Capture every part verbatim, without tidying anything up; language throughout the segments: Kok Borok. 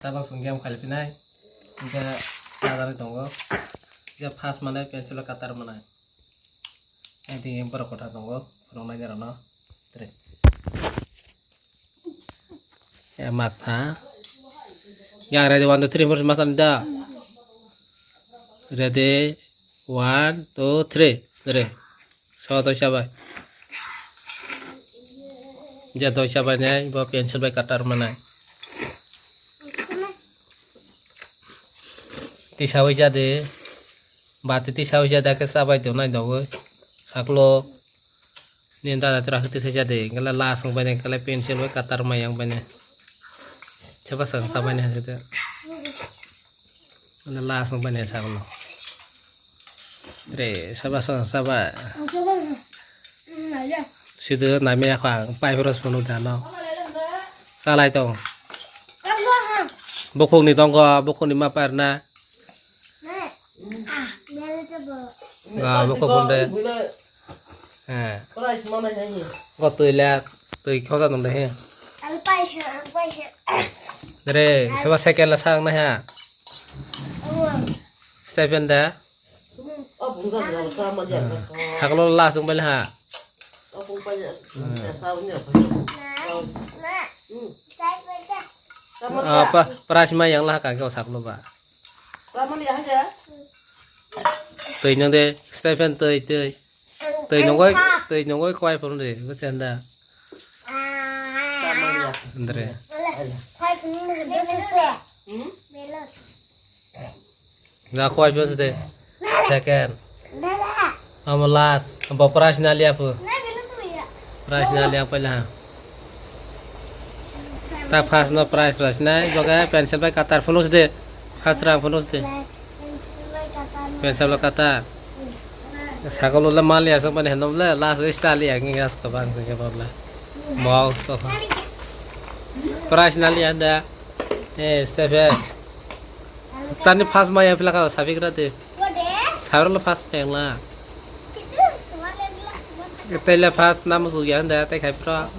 Tabang song game khailipinai. Hingke sadarwi tongo. Hingke first manai pencil o katar manai. Ang tini borok kotha tongo, phunuknai norokno. Tre. Ya, matha. Ya, ready, one, two, three, four, masa nida. Ready, one, two, three. Tre. So, to sabai. Je to sabai nai, bo pencil bai katar manai. Tisawi jade, bati tisawi jade, ke sabai tongnai dogoi. Saklo, ni dada tura hati se jade, gala las ang bane, gala pencil bai katar mai ang bane. Chapa sang sabai ne hajade. Gala las ang bane saklo. Re, saba sang sabai. Sido nami ako ang, pai pura sunu dano. Salai tong. Bukung ni tonggo, bukung ni ma parna. Ga, bukung pun de. Eh. Go tui le, tui khosa tong de he. Re, seba second la sang na ha. Stephen da. Saklo last wng bali ha. Apa price ma yang lah kang kau saklo ba. Tui nang de Stephen tui tui. Tui nongoi tui nongoi kwai phone de bachanda. Andre. Ga kwai phone de. Second. Amo last. Abo price na liya pu. Price na liya pala. Ta first no price price na. Joga pencil bai katar phone de. Khasra phone de. Pencil bai katar. Sakol le mali asok mane hendo le last is sali ang gas ka bang ke bor le. Mouse to. Price na liya da. Eh, Stephen. Tani first maya pila ka sabi kra de. Sabro le first peng la. Tele first nam su ya da te khai pro.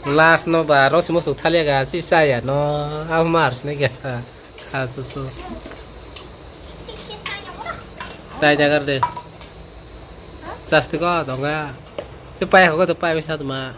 Last no ba ro simo su thale ga si sa ya no. Am mars ne ga. Kha su su. Sai jagar de. Plastic o dong ga. Te pai ho to pai sa ma.